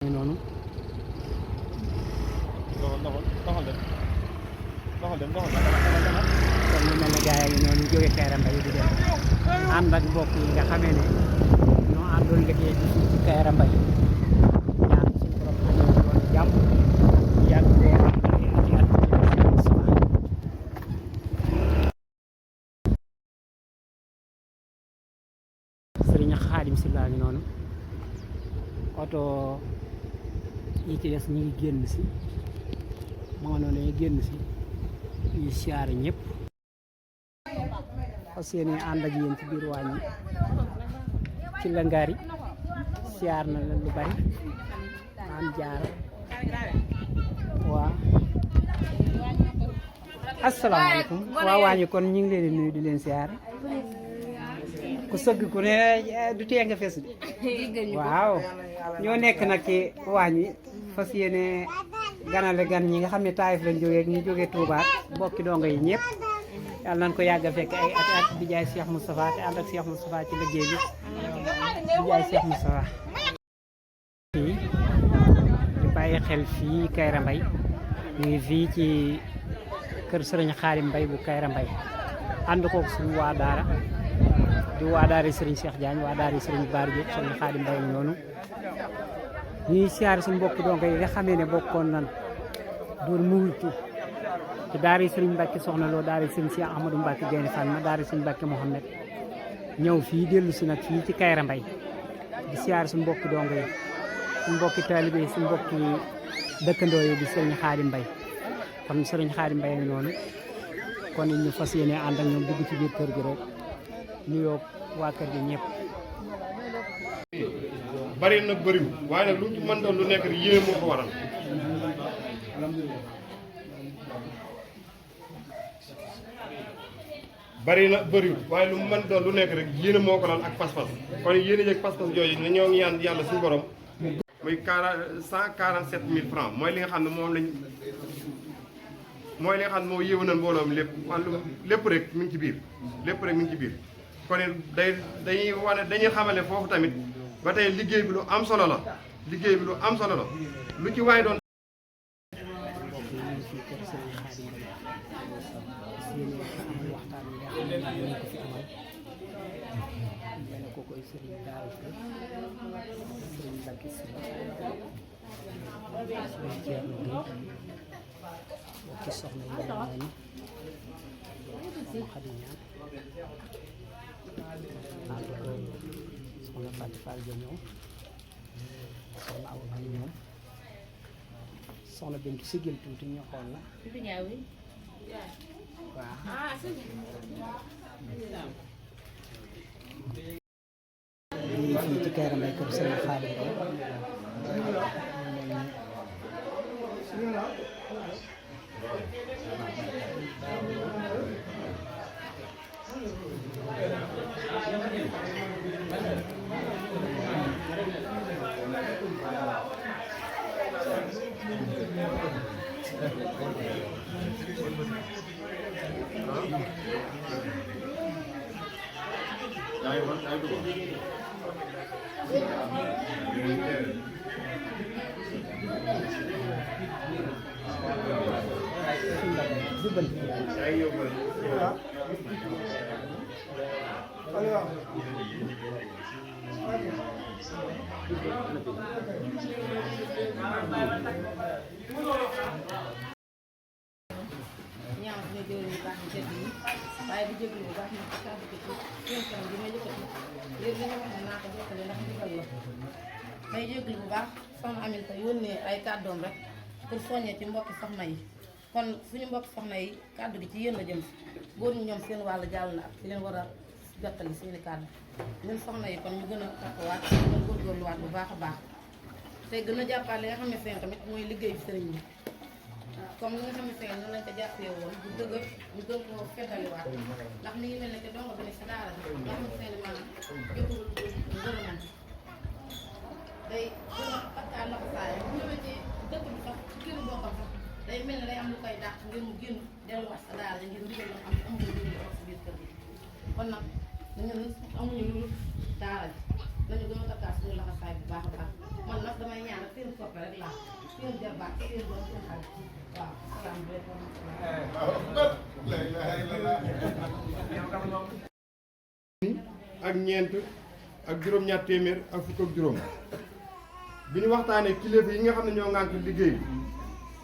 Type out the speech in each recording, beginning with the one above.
noonu kon ñu mel ne gaay yi noonu jóge Kayra Mbaye di dem ànd ak mbokk yi nga xamee ne ñoo àndoon liggéey bi fii ci Kayra Mbaye ñaan suñu borom dañoo doon jàmm yàgg boo ci at Sëriñ Xaadim Sylla ngi noonu oto yi ci des ñu ngi génn si moo noonu ñu génn si ñu siyaare ñëpp fas yéene ànd ak yéen ci biir waañ yi ci la ngaari siyaar na la lu bari am jaar waa asalaamaaleykum waa waañ yi kon ñu ngi leen di nuyu di leen siyaare ku sëgg ku ne du tee nga fees bi waaw ñoo nekk nag ci waañ wi fas yéene ganale gan ñi nga xam ne Taïf lañ jógee ñu jógee Touba bokki dongo yi ñëpp yàlla nañ ko yàgg a fekk ay at di jaay Cheikh Moustapha te ànd ak Cheikh Moustapha ci liggéey bi di jaay Cheikh Moustapha fii di bàyyi xel fii Kayra Mbaye ñu ngi fii ci kër Sëriñ Xaadim Mbaye bu Kayra Mbaye ànd kook suñu waa daara di waa daara Sëriñ Cheikh Diagne waa daara Sëriñ Bara Diop Sëriñ Xaadim Mbaye noonu ñuy siyaare suñu mbokk dongo yi nga xamee ne bokkoon nan doon muwultu ci daara Sëriñ Mbàkke Soxna Lo daara Sëriñ Cheikh Ahmadou Mbàkke Gaynde Fatma daara Sëriñ Mbàkke Mohamed ñëw fii dellu si nag fii ci Kayra Mbaye di siyaare suñu mbokk dongo yi suñu mbokki taalibe yi suñu mbokki dëkkandoo yi di Sëriñ Xaadim Mbaye kon Sëriñ Xaadim Mbaye ngi noonu kon ñu fas yéene ànd ak ñoom dugg ci biir kër gi rek nuyoo waa kër gi ñëpp bari nag bëriwul waaye nag lu ci mën doon lu nekk rek yéene moo ko waral bari na bëriwul waaye lu mën doon lu nekk rek yéene moo ko waral ak pas-pas kon yéene yeeg pas-pas jooju ne ñoo ngi ñaan yàlla suñu borom muy 147 000 francs mooy li nga xam ne moom lañ mooy li nga xam ne moo yéwénal mbooloom lépp wàllu lépp rek mi ngi ci biir lépp rek mi ngi ci biir kon dañuy wane dañuy xamale foofu tamit ba tey liggéey bi lu am solo la liggéey bi lu am solo la lu ci waay doon soxna Fatou Fall ja ñëw soxna Awa Ba ñëw soxna Bintu sigil tuuti ñu xool la waaw ñu ngi fii ci Kayra Mbaye kër Sëriñ Xaadim ñaaw dina jël bu baax ni jëg yi waaye di jëglu bu baax ni kàddu gi ci émission bi may jëkkati léegi li nga wax ne naa ko jottale ndax ndigal la may jëglu bu baax soxna Aminta yónnee ay kàddoom rek pour soññee ci mbokki soxna yi kon suñu mbokki soxna yi kàddu gi ci yéen la jëm góor ñi ñoom seen wàllu jàll na ak ci leen war a jottali seeni kàddu ñun soxna yi kon ñu gën a takkuwaat gën a góorgóorluwaat bu baax a baax te gën a jàppale li nga xam ne seen tamit mooy liggéey sëriñ bi comme li nga xamante ne noonu lañ ko jàppee woon bu dëgër ñu gën koo feddaliwaat ndax mi ngi mel ne que dongo bi ne si daara bi nga xamante ne maanaam jotul ngërëmam day gën a fakkaat la ko saay bu ñëwee ci dëkk bi sax ci kër bokkam sax day mel ne day am lu koy dàq ngir mu génn delluwaat sa daara ngir ndigal loo xam ne amuñu lu ñu wax si biir kër gi kon nag ñun amuñu lu daara ji nañu gën a takkaat suñu laxasaay bu baax a baax man nag damay ñaan ak seen seen soppe rek laa seen jarbaat seen doom seen xarit waaw salaamaaleykum. ak ñeent ak juróom-ñaar téeméer ak fukk ak juróom bi ñu waxtaanee kilifa yi nga xam ne ñoo ngànk liggéey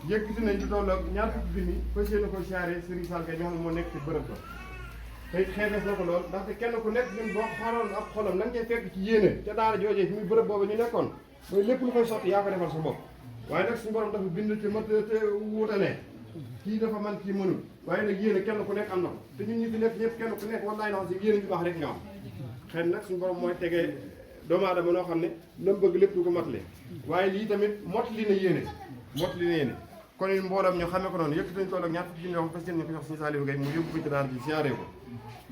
bi yëkkati nañ lu toll ak ñaar fukki junni fas yéene ko siyaare Serigne Fall Gaye ñoo xam ne moo nekk ci bërëb ba te xeebes na ko lool ndaxte kenn ku nekk ñun boo xooloon ak xolam la nga cay fekk ci yéene ca daara joojee fi muy bërëb boobu ñu nekkoon mooy lépp lu koy sotti yaa ko defal sa bopp waaye nag suñu borom dafa bind ci mat te wuutane kii dafa man kii mënul waaye nag yéene kenn ku nekk am na ko te ñun ñi fi nekk ñëpp kenn ku nekk wallaay na wax si yéene ju baax rek nga am xëy nag suñu borom mooy tegee doomu aadama noo xam ne lam bëgg lépp du ko matale waaye lii tamit motali na yéene kon mbooloom ñu xamee ko noonu yëkkati nañu toll ak ñaar fukki junni yoo xam fas yéene ñu ko jox suñu Saliou Gaye mu yóbbu ko ci daara ji siyaare ko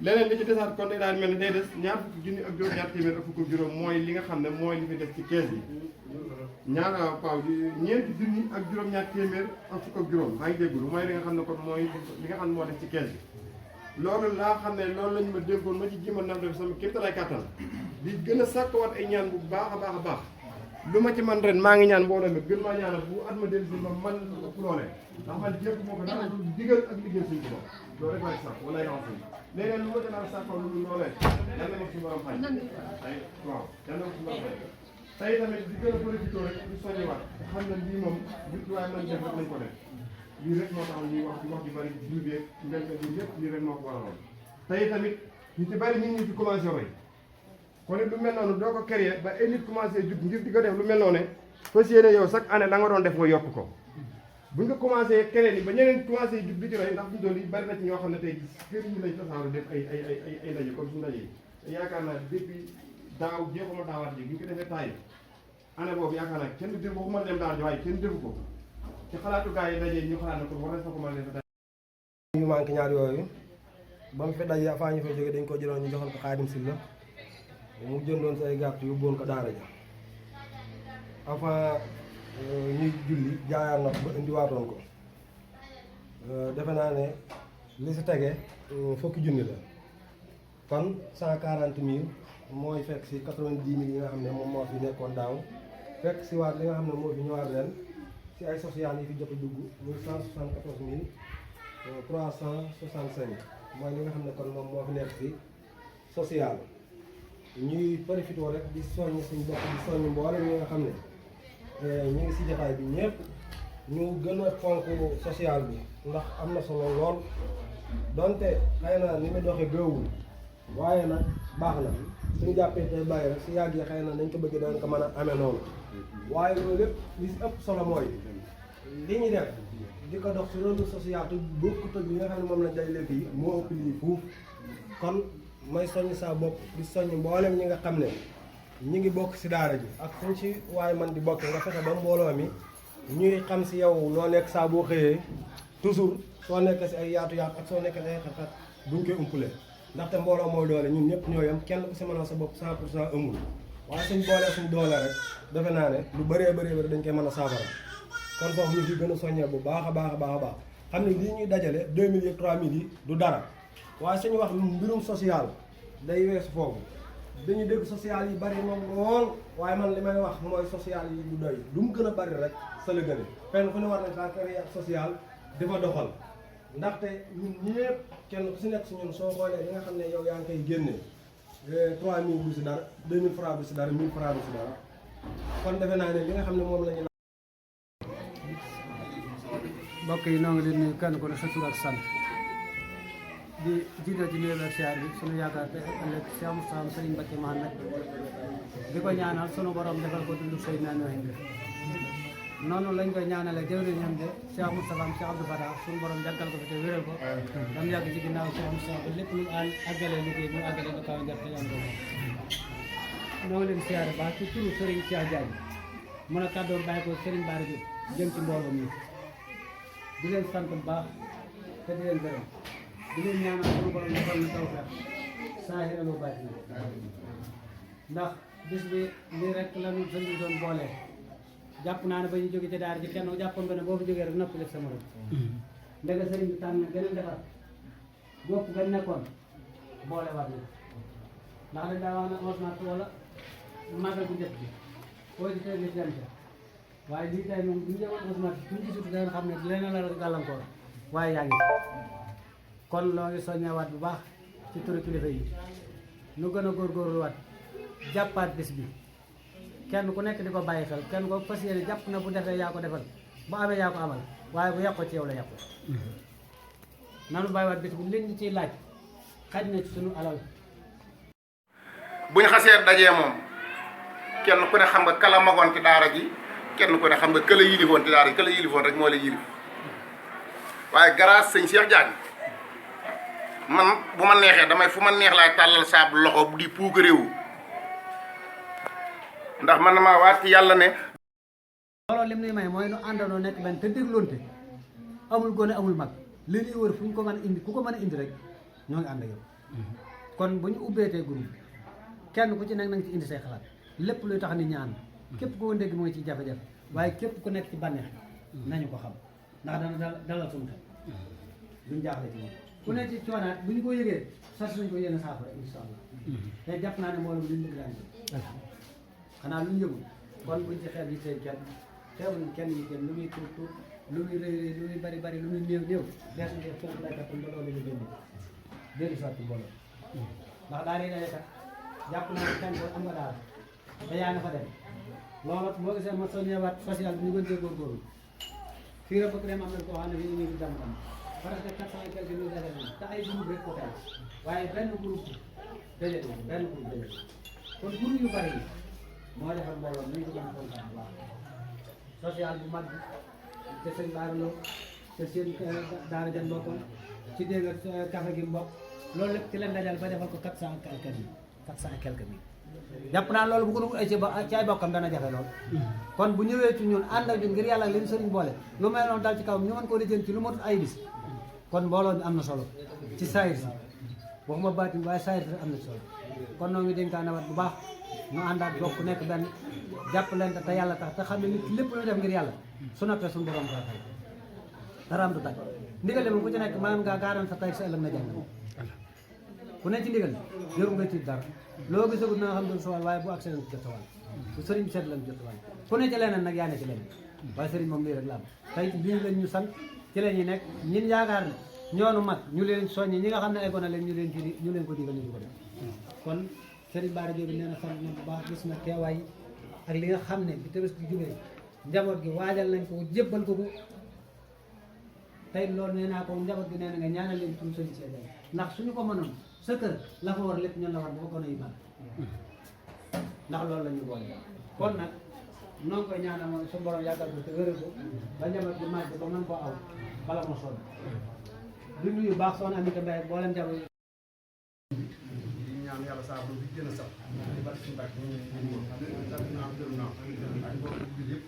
leneen li ci desaat kon day daal mel ne day des ñaar fukki junni ak juróom-ñaar téeméer ak fukk ak juróom mooy li nga xam ne mooy li fi des ci kees yi ñeenti junni ak juróom-ñaar téeméer ak fukk ak juróom maa ngi déggul mooy li nga xam ne kon mooy li nga xam ne moo des ci kees bi loolu laa xam ne loolu lañu ma dénkoon ma ci jimal nam def sama kéemtalaay kàttan di gën a sàkkuwaat ay ñaan bu baax a baax a baax lu ma ci man ren maa ngi ñaan mbooloo mi gën maa ñaanal bu at ma dellu si ma man ëpp loolee ndax man jéem moo ko dara du digal ak liggéey suñu ko loolu rek laay sàkk wala ay wax léeg-léeg lu ma ci naan sàkkoo lu dul loolee yàlla ma suñu borom fay ay waaw yàlla ma suñu borom fay tey tamit di gën a profité rek di soññiwaat xam ne lii moom bu waaye man def rek lañ ko def lii rek moo tax ñuy wax di wax ju bëri jur beeg mbéykat yi yëpp lii rek moo ko waraloon tey tamit ñu ci bëri nit ñi fi commencé roy kon it lu mel noonu doo ko créer ba ay nit commencé jug ngir di ko def lu mel noonu fas yéene yow chaque année la nga doon def nga yokk ko buñ ko commencé créer ni ba ñeneen commencé jug di ci roy ndax buñu doon yi bari na ci ñoo xam ne tey kër yi lañ tasaaro def ay ndaje comme suñu ndaje yi te yaakaar naa depuis daaw jeexuma daawaat ji bu ñu ko defee taay année boobu yaakaar naa kenn def waxuma dem daal ji waaye kenn defu ko ci xalaatu gars yi ndaje ñu xalaat na ko war na fa ko mën a ñu manqué ñaar yooyu ba mu fi daje avant ñu fay jógee dañ ko jëloon ñu joxal ko Xaadim Sylla mu jëndoon say gàtt yóbbuwoon ko daara ja avant ñuy julli jaayaar na ko ba indiwaatoon ko defe naa ne li si tege fukki junni la kon 140 000 mooy fekk si 90 000 yi nga xam ne moom moo fi nekkoon daaw fekk si waat li nga xam ne moo fi ñëwaat ren si ay social yi fi jot a dugg muy 174 365 mooy li nga xam ne kon moom moo fi nekk si social ñuy profité rek di soññ suñu bopp di soññ mboolem ñi nga xam ne ñu ngi si jotaay bi ñëpp ñu gën a fonk social bi ndax am na solo lool donte xëy na ni mu doxee gëwul waaye nag baax na suñu jàppee tey bàyyi rek si yàgg yi xëy na dañ ko bëgg daan ko mën a amee noonu waaye loolu lépp li si ëpp solo mooy li ñuy def di ko dox si rôle social te bokkut ak li nga xam ne moom lañ day lépp yi moo ëpp lii fuuf kon may soññ saa bopp di soññ mboolem ñi nga xam ne ñi ngi bokk si daara ji ak fuñ si waaye man di bokk nga fexe ba mbooloo mi ñuy xam si yow loo nekk saa boo xëyee toujours soo nekkee si ay yaatu yaatu ak soo nekkee si ay xat-xat buñ koy umpule ndaxte mbooloo mooy doole ñun ñëpp ñoo yam kenn ku si mënal sa bopp 100% amul waaye suñ boolee suñ doole rek defe naa ne lu bëree bëri dañ koy mën a saafara kon foofu ñu fi gën a soññee bu baax a baax a baax a baax xam ne lii ñuy dajale 2000 ak 3000 yi du dara waaye suñu wax mbirum social day weesu foofu dañu dégg social yi bari moom lool waaye man li may wax mooy social yi du doy lu mu gën a bari rek sa la gëne fenn fu ne war nañ faa créer ak social di fa doxal ndaxte ñun ñëpp kenn ku si nekk si ñun soo xoolee li nga xam ne yow yaa ngi koy génne 3000 du si dara 2000 francs du si dara 1000 francs du si dara kon defe naa ne li nga xam ne moom la ñu mbokk yi noo ngi leen nuyu kenn ku ne sa tur ak sant di jiital ci nuyu ak siyaar bi sunu yaakaar te ëllëg Cheikh Moustapha Serigne Mbacké Mohamed di ko ñaanal sunu borom defal ko dundu Seydina Noohin bi noonu lañ koy ñaanale jëwriñam de Cheikh Moustapha Cheikh Abdou Fatah sunu borom jàggal ko fi te wéral ko dam yàgg ci ginnaaw Cheikh Moustapha ba lépp lu àggalee liggéey ñu àggalee ko kaw njort te am ko noo ngi leen siyaare baax ci turu Serigne Cheikh Diagne mën a kàddoon bàyyi ko Serigne Bara Diop jëm ci mbooloo mi di leen sant bu baax te di leen gërëm di leen ñaanal sunu borom defal na tawfeex saa yi dañoo bàyyi ndax bis bi lii rek la ñu sëñ bi doon boole jàpp naa ne ba ñu jóge ci daara ji kenn jàppoon nga ne boo fa jógee rek noppi sa morom ndege sëriñ bi tànn gën a defar bopp gën nekkoon boole waat na ndax dañ daa wax ne os naa wala màggal bu njëkk bi foo ci teel dem ca waaye lii tey moom bu ñu demoon automatique bu ñu gisut dañu xam ne leneen la gàllankoor waaye yaa ngi kon loo ngi soññewaat bu baax ci turu kilifa yi nu gën a góorgóorluwaat jàppaat bis bi kenn ku nekk di ko bàyyi xel kenn ko fas yéene jàpp na bu defee yaa ko defal bu amee yaa ko amal waaye bu yàqoo ci yow la yàqu nanu bàyyiwaat bis bi liñ ñu ciy laaj xaj na ci sunu alal buñ xasee dajee moom kenn ku ne xam nga kala magoon ci daara ji kenn ku ne xam nga këla yilifoon ci daara ji këla yilifoon rek moo la yilif waaye grâce sëñ Cheikh Diagne man bu ma neexee damay fu ma neex laay tàllal saab loxo di puuk réewu ndax man maa waat ci yàlla ne looloo lim nuy may mooy nu àndandoo nekk benn te dégloonte amul gone amul mag li ñuy wër fu ñu ko mën a indi ku ko mën a indi rek ñoo ngi ànd ak yow kon bu ñu ubbeetee groupe kenn ku ci nekk na nga ci indi say xalaat lépp luy tax nit ñi ànd képp koo dégg mu ngi ci jafe-jafe waaye képp ku nekk ci bànneex nañu ko xam ndax dana dalal suñu xel duñ jaaxle ci moom ku nekk ci coonaat bu ñu ko yëgee sas nañ ko yéen saafara insha allah te jàpp naa ne mbooloo luñ bëgg daan xanaa lu ñu yëgul kon buñ ci xeeb yi tey kenn xeebuñ kenn yi kenn lu muy tuut tuut lu muy rëy lu muy bari bari lu muy néew néew dees na def foofu lay kattan ba loolu ñu génn dellu soit ci mbooloo ndax daal yi day kat jàpp naa ne kenn ko am nga daal te yaa nga fa dem loolu boo gisee ma soññewaat social bi ñu gën cee góorgóorlu fii rek bëgg dem am nañ koo xam ne fii ñu ngi dem tam parce que 400 et quelques mille dajale nañ te ay groupe rek ko tey waaye benn groupe dajale benn groupe dajale kon groupe yu bari yi moo defar mbooloo ñu ngi ko gën a kontaan bu baax social bu mag te seen baaraloo te seen daara jan bokkoon ci dégg nga café gi mbokk loolu lépp ci leen dajal ba defal ko 400 et quelques mille 400 et quelques mille jàpp naa loolu bu ko dugg ay ci ay bokkam dana jafe lool kon bu ñëwee ci ñun ànd ak ñun ngir yàlla leen sëriñ boole lu mel noonu dal ci kawam ñu mën koo lijjanti ci lu mot ay bis kon mbooloo mi am na solo ci saayir si waxuma baatin waaye saayir si am na solo kon noo ngi dénkaa nawet bu baax ñu àndaat bokk nekk benn jàpp leen te yàlla tax te xam ne nit lépp lu def ngir yàlla su noppee suñu borom ko fay dara am du tàgg ndigal moom ku ci nekk maanaam ngaa gaaran sa tay sa ëllëg na jàng ku ne ci ndigal yoru nga tiit dara loo gisagul na nga xam doon sowal waaye bu accès lañ jot sowal bu sëriñ seet lañ jot sowal ku ne ci leneen nag yaa ne ci leneen waaye sëriñ moom lii rek la am tey lii lañ ñu sant ci la ñuy nekk ñin yaakaar ne ñoonu mag ñu leen soññi ñi nga xam ne eggoon na leen ñu leen ko digal ñu di ko def kon sëriñ Bara Diop nee na sant na bu baax gis na teewaay ak li nga xam ne bi Tabaski gi jógee njaboot gi waajal nañ ko jébbal ko tey loolu nee naa ko njaboot gi nee na nga ñaanal leen tuuti sëriñ Cheikh ndax suñu ko mënoon sa kër la fa war lépp ñun la war bu ko nay man ndax loolu la ñu boole kon nag noo ngi koy ñaanal mooy suñu borom yàggal ko te wéral ko ba njaboot gi màgg ba mën koo aw bala moo sonn du nuyu baax soxna Amika Mbaye boo leen njaboot ñaan yàlla saa bu gën a sax di bari suñu bàkk sant naa gërëm naa ak mbokk bi yëpp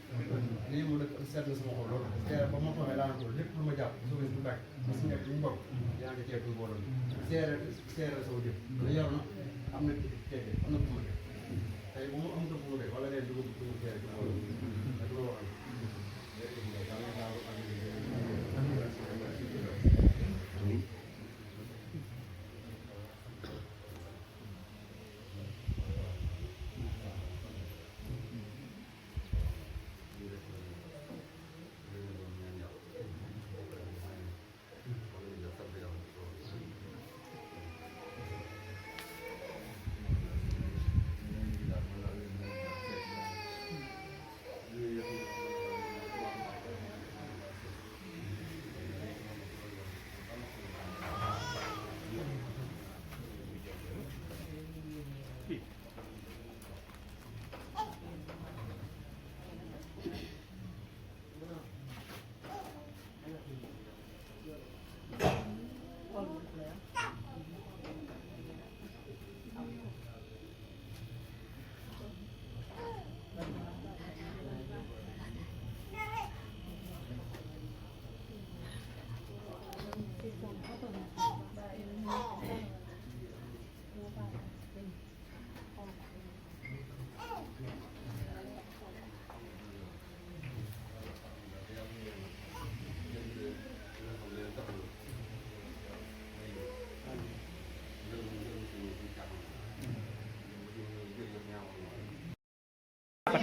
lii mu dëkk seet na sama xol loolu seere ba ma xamee daanaka lépp lu ma jàpp suñu suñu bàkk ma si nekk ñu mbokk yaa ngi ceeb mbooloo seere sama jëf la yor na am na teege am na fu ma def tey bu mu amutoon fu mu def wala leen dugub bu ñu seere ci mbooloo ak lu ma waxal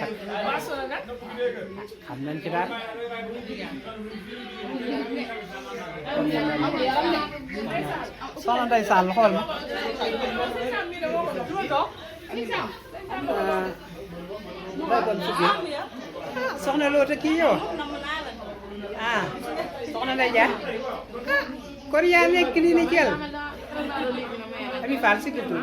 takk xam nañ ci daal soxna Ndeye Sall xool ma soxna Loota kii yow ah soxna Ndeye Dia kon yaa nekk nii ni jël Ami Fall si gëstu